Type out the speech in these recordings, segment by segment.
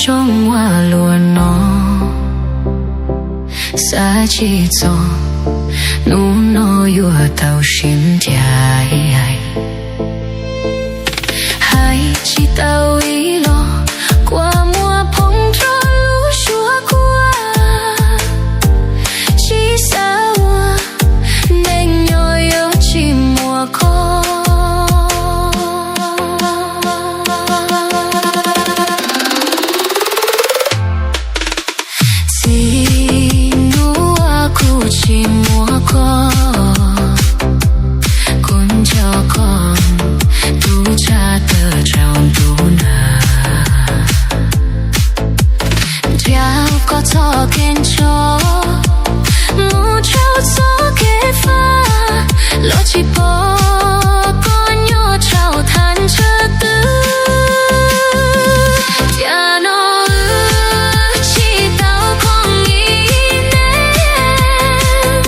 Zoo ua luaj no, xav tsis txog hnub no yuav tau sib ncaim. Hais tsis tau ib los, kua muag phoov rau lub suab kua. Tsis xav ua neej nyob yuav tsis muaj koj. Txij hnub uas kuv tsis muaj koj, kuv nco koj tus tshaj tawm rau ntuj na. Nrhiav koj txoj kev ntsho, mus rau txoj kev faj, los tsis pom koj nyob rau thaj chaw twg. Tiam no wb tsis tau koom ib neeg,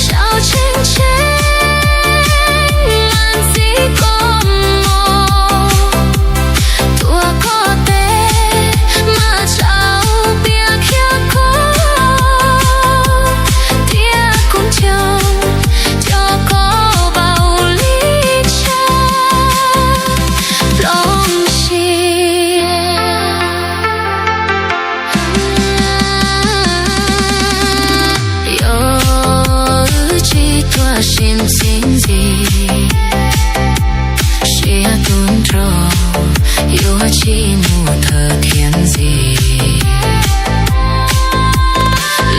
sau tseeb tseeb mas ntxiv koj mus. Tuaj koj tes mas tsaus pias khiav koj, thiab kuv nco cov koj npaum li tshaj plooj siab. Yog wb tsis tuaj sib txig ntxiv, siab tus nraug yuav tsis mus thawj thiab ntxiv.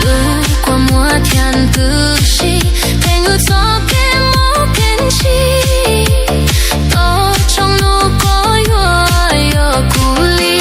Lub kua muag thiaj ntws si, pheej wb txoj kev mob kev ntsim, tos tsoom hnub koj yuav yog kuv li.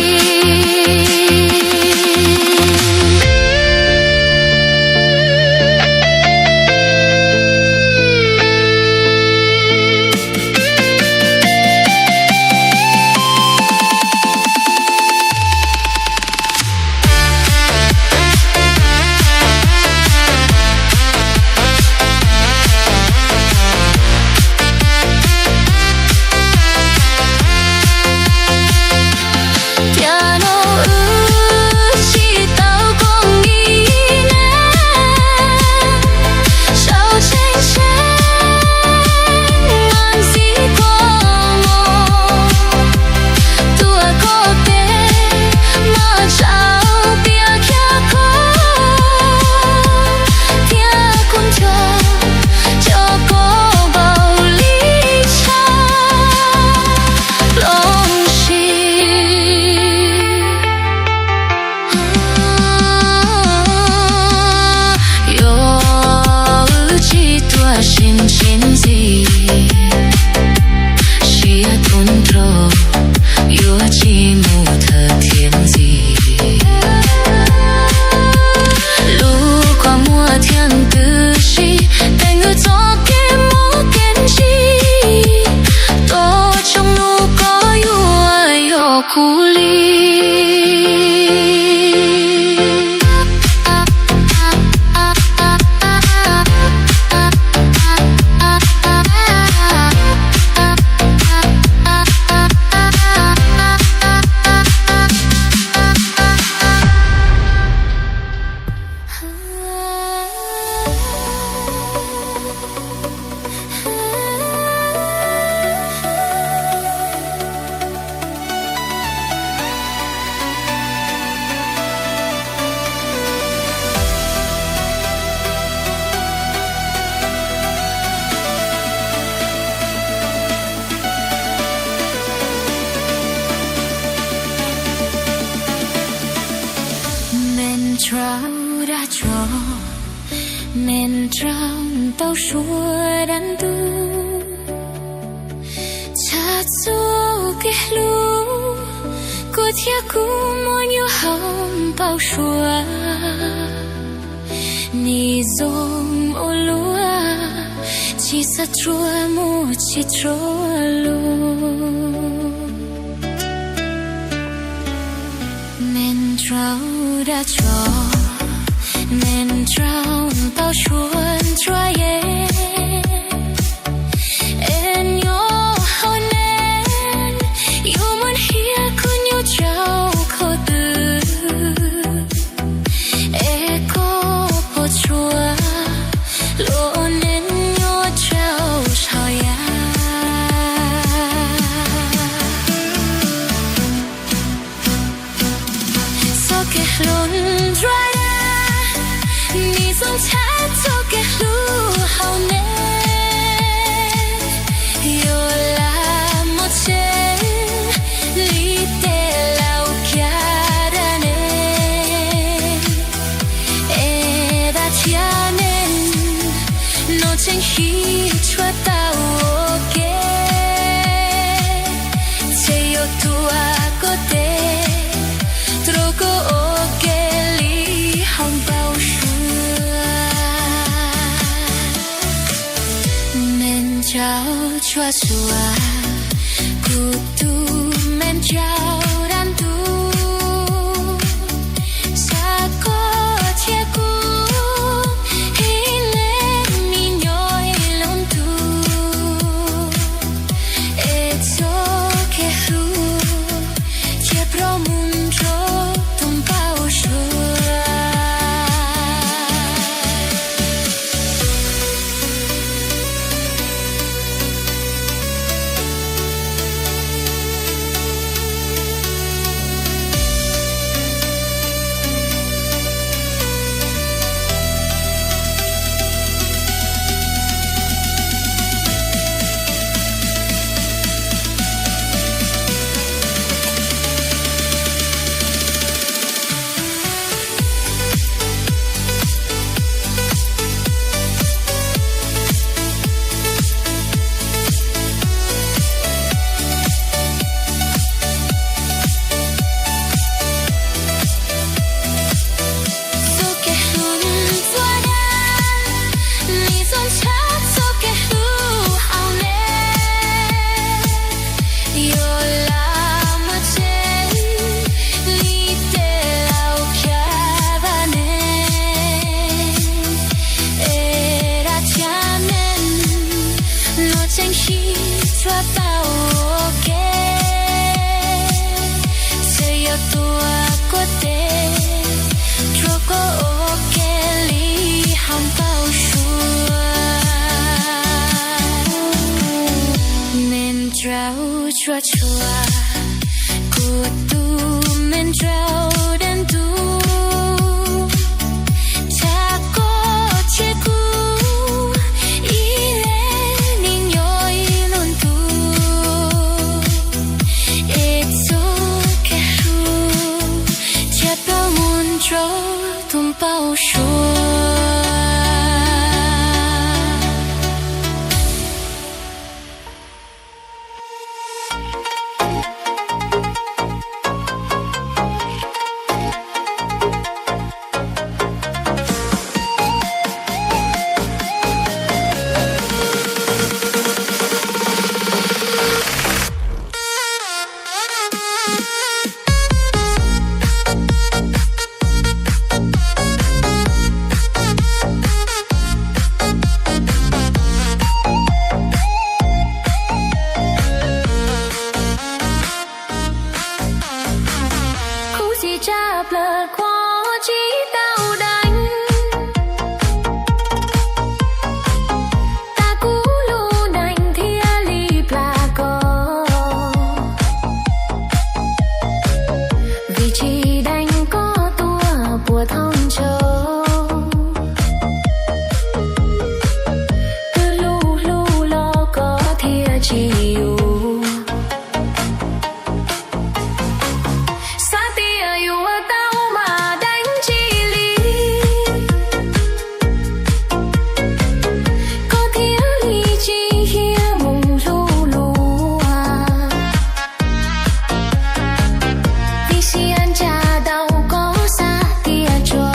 Tiam no wb tsis tau koom ib neeg, sau tseeb tseeb mas ntxiv koj mus. Tuaj koj tes mas tsaus pias khiav koj, thiab kuv nco cov koj npaum li tshaj plooj siab. Yog wb tsis tuaj sib txig ntxiv, siab tus nraug yuav tsis mus thawj thiab ntxiv. Lub kua muag thiaj ntws si, pheej wb txoj kev mob kev ntsim, tos tsoom hnub koj yuav yog kuv li. Me nrau dag tso, me nrau tau suav dab ntub, tshaj txoj kev hlub, koj thiab kuv muaj nyob hauv npau suav. Nim zoo ua luaj, tsis xav tsuag mus tsis tsuag lug. Me nrau dag tso, me nrau tau suav ntsuab ye. Es nyob hauv neeg, yuav muaj hiab kuv nyob rau qhov twg. Hlub nruab dab, neb zoo tshaj txoj kev hlub hauv neb, yuav lam muaj tseeb li tej laus kiag dab neeg. Es dab thiab neeg no tseem sib tshuav tau ua ke, ces yuav tuav koj tes, rau koj ua ke li hauv npau suav. Me ntsaum tsuag tsuag, kuv tus me ntsaum dab ntub, xav koj thiab kuv ib leeg nim nyob ib lub ntuj, es txoj kev hlub cia plaub mus nrog tus npau suav. Txoj kev hlub nruab dab, neb zoo tshaj txoj kev hlub hauv neb, yuav lam muaj tseeb li tej laus kiag dab neeg. Es dab thiab neeg no tseem sib tshuav tau ua ke, ces yuav tuav koj tes, rau koj ua ke li hauv npau suav. Me ntsaum tsuag tsuag, kuv tus me ntsaum dab ntub, tsam koj thiab kuv ib leeg nim nyob ib lub ntuj, es txoj kev hlub cia plaub mus nrog tus npau suav. Khuv xim tshaj plaws koj tsis tau deev tag kuv lub neej thiaj li plam koj. Vim tsis deev koj tuaj puas thoob ntshaus, twb hlub hlub los koj thiaj tsis yuav. Xav tias yuav tau mas deev tsis li, koj thiaj li tsis hiab mus hlub luag. Vim siab ntsa tau koj xav tias tsuas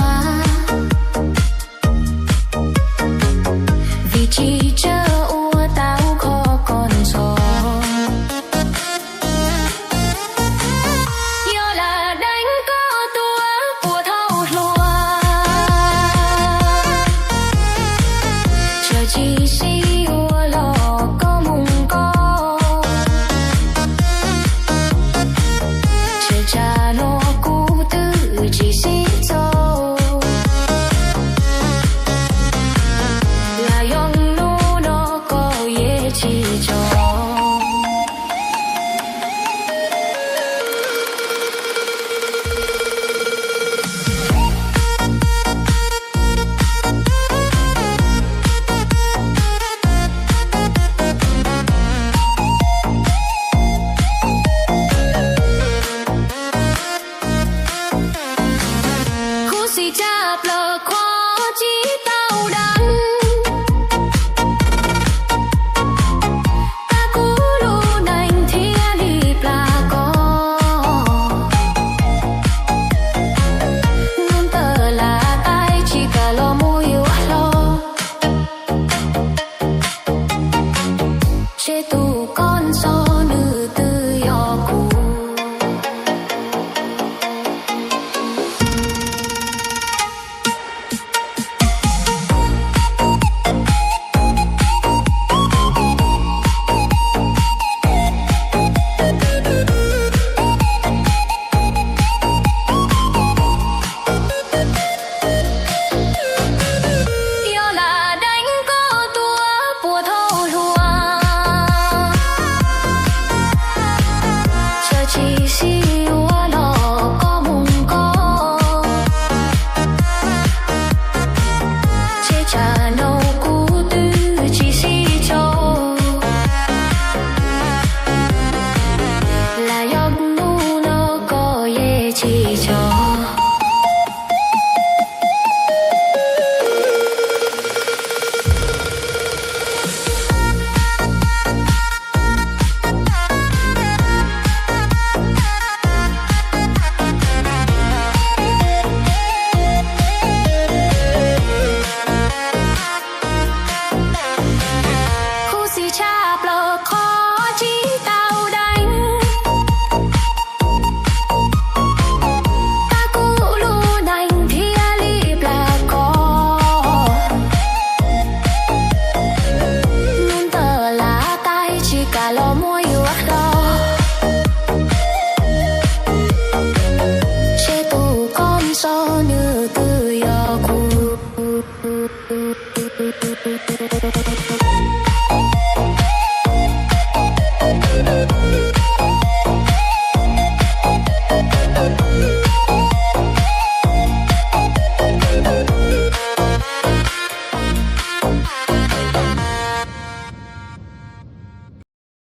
Ib tsoom